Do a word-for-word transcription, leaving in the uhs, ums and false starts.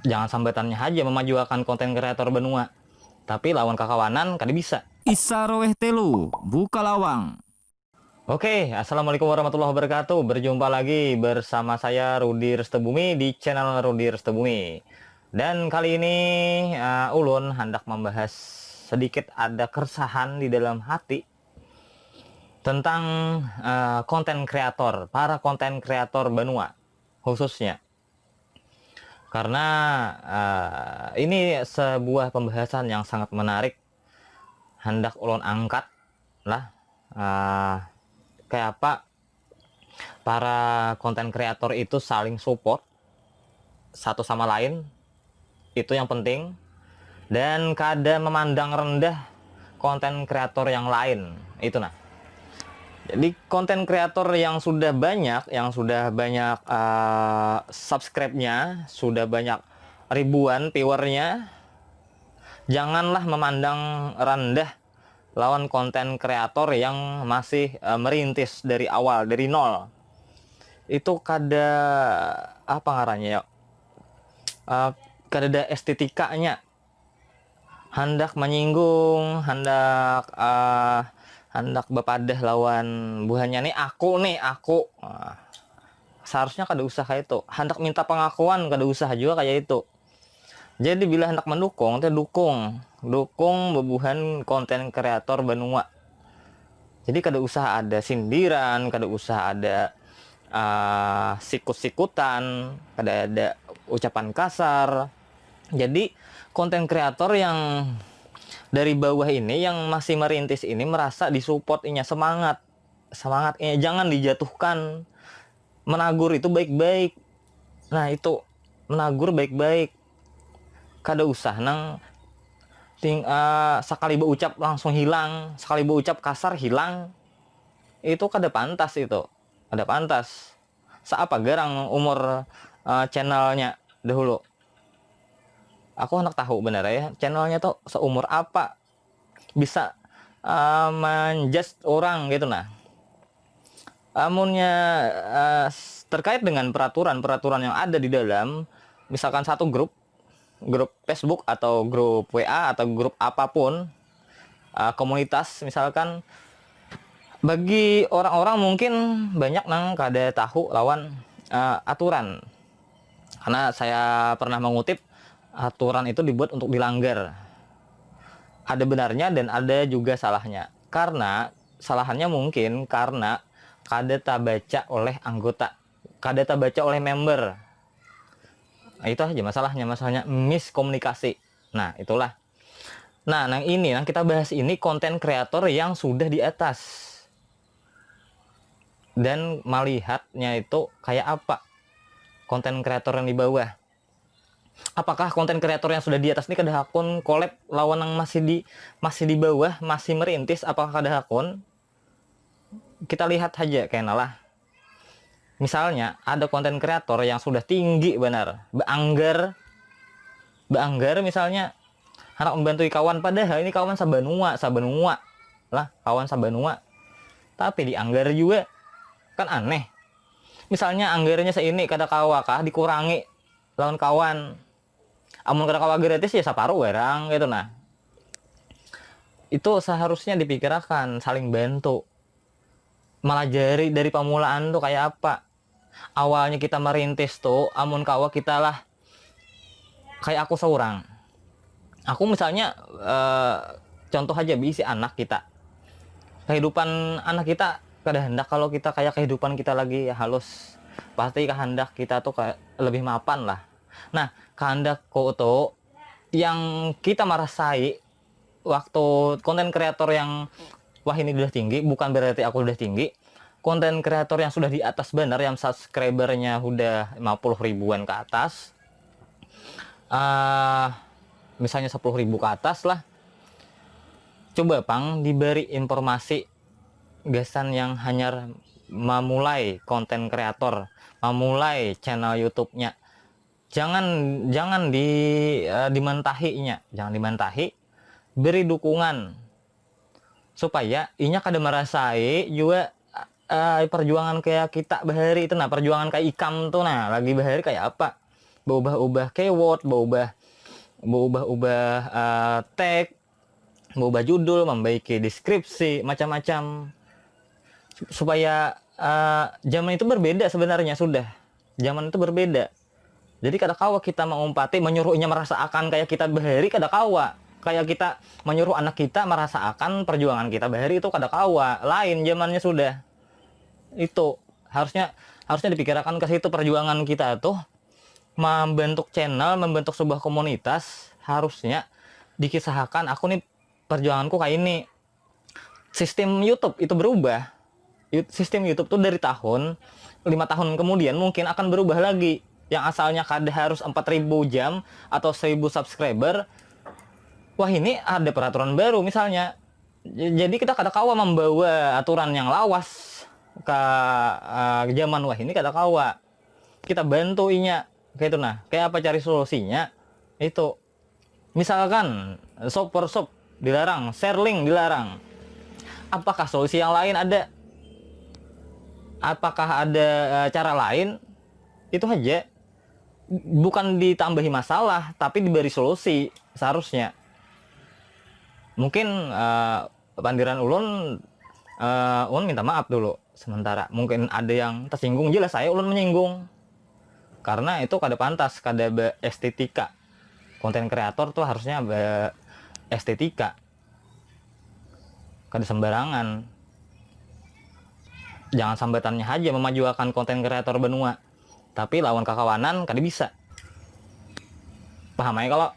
Jangan sambatannya haja mamajuakan konten kreator banua, tapi lawan kakawanan kada bisa. Isa Roweh Telu, Buka Lawang. Oke, assalamualaikum warahmatullahi wabarakatuh. Berjumpa lagi bersama saya Rudi Restebumi di channel Rudi Restebumi. Dan kali ini uh, ulun hendak membahas sedikit ada keresahan di dalam hati tentang uh, konten kreator, para konten kreator banua khususnya. Karena uh, ini sebuah pembahasan yang sangat menarik, hendak ulun angkat lah, uh, kayak apa para konten kreator itu saling support satu sama lain, itu yang penting, dan kada memandang rendah konten kreator yang lain itu nah. Jadi konten kreator yang sudah banyak, yang sudah banyak uh, subscribe-nya, sudah banyak ribuan viewer-nya, janganlah memandang rendah lawan konten kreator yang masih uh, merintis dari awal, dari nol. Itu kada apa ngarannya ya, uh, kada ada estetikanya, handak menyinggung, handak uh, handak bepadah lawan buhannya nih, aku nih, aku. Nah, seharusnya kada usah kayak itu. Handak minta pengakuan kada usah juga kayak itu. Jadi bila hendak mendukung, teh dukung, dukung bebuhan konten kreator banua. Jadi kada usah ada sindiran, kada usah ada uh, sikut-sikutan, kada ada ucapan kasar. Jadi konten kreator yang dari bawah ini yang masih merintis ini merasa disupport inya, semangat, semangat inya, jangan dijatuhkan. Menagur itu baik-baik. Nah itu, menagur baik-baik. Kada usah nang ting uh, sekali berucap langsung hilang, sekali berucap kasar hilang. Itu kada pantas itu, kada pantas. Seapa garang umur uh, channelnya dahulu? Aku hendak tahu benar ya, channelnya tuh seumur apa bisa uh, menjudge orang gitu nah. Amunnya uh, terkait dengan peraturan-peraturan yang ada di dalam, misalkan satu grup, grup Facebook atau grup W A atau grup apapun, uh, komunitas misalkan, bagi orang-orang mungkin banyak nang kada tahu lawan uh, aturan. Karena saya pernah mengutip, aturan itu dibuat untuk dilanggar. Ada benarnya dan ada juga salahnya. Karena salahannya mungkin karena kada tabaca oleh anggota, kada tabaca oleh member. Nah, itu aja masalahnya, masalahnya miskomunikasi. Nah, itulah. Nah, yang ini yang kita bahas ini konten kreator yang sudah di atas dan melihatnya itu kayak apa konten kreator yang di bawah. Apakah konten kreator yang sudah di atas ini kada hakun collab lawan yang masih di masih di bawah, masih merintis, apakah kada hakun? Kita lihat saja kena lah. Misalnya ada konten kreator yang sudah tinggi benar, beanggar, beanggar misalnya, anak membantu kawan, padahal ini kawan sabanua, sabanua lah, kawan sabanua, tapi dianggar juga, kan aneh. Misalnya anggarnya seini, kada kawakah dikurangi lawan kawan? Amun kada kawa gratis ya saparuh barang gitu nah. Itu seharusnya dipikirakan, saling bantu, melajari dari pamulaan tuh kayak apa. Awalnya kita merintis tuh, amun kawa kita lah kayak aku seorang. Aku misalnya eh, contoh aja, bisi anak kita, kehidupan anak kita kada hendak kalau kita kayak kehidupan kita lagi halus, pasti kehendak kita tuh kayak lebih mapan lah. Nah, kehendakku tuh yang kita merasai waktu konten kreator yang wah ini udah tinggi, bukan berarti aku udah tinggi. Konten kreator yang sudah di atas benar, yang subscribernya udah lima puluh ribuan ke atas, uh, misalnya sepuluh ribu ke atas lah, coba pang diberi informasi gasan yang hanyar memulai konten kreator, memulai channel YouTube-nya. Jangan jangan di uh, dimantahinya, jangan dimantahi, beri dukungan supaya inya kada merasai juga uh, perjuangan kayak kita bahari itu nah, perjuangan kayak ikam tuh nah, lagi bahari kayak apa. beubah-ubah keyword, beubah beubah-ubah uh, tag, beubah judul, membaiki deskripsi, macam-macam supaya uh, zaman itu berbeda sebenarnya sudah. Zaman itu berbeda. Jadi kada kawa kita mengumpati, menyuruhnya merasa akan kayak kita bahari, kada kawa. Kayak kita menyuruh anak kita merasa akan perjuangan kita bahari itu kada kawa. Lain zamannya sudah. Itu harusnya harusnya dipikirakan ke situ perjuangan kita tuh membentuk channel, membentuk sebuah komunitas harusnya dikisahakan aku nih perjuanganku kayak ini. Sistem YouTube itu berubah. Sistem YouTube tuh dari tahun lima tahun kemudian mungkin akan berubah lagi. Yang asalnya kada harus empat ribu jam atau seribu subscriber, wah ini ada peraturan baru misalnya. Jadi kita kada kawa membawa aturan yang lawas ke uh, zaman wah ini kada kawa. Kita bantu inya kayak itu nah. Kayak apa cari solusinya? Itu misalkan shop per shop dilarang, share link dilarang. Apakah solusi yang lain ada? Apakah ada uh, cara lain? Itu aja. Bukan ditambahi masalah, tapi diberi solusi seharusnya. Mungkin uh, pandiran ulun uh, ulun minta maaf dulu sementara. Mungkin ada yang tersinggung, jelas saya ulun menyinggung. Karena itu kada pantas, kada estetika. Konten kreator tuh harusnya estetika. Kada sembarangan. Jangan sambatannya aja memajuakan konten kreator benua. Tapi lawan kakawanan kada bisa. Paham aja kalau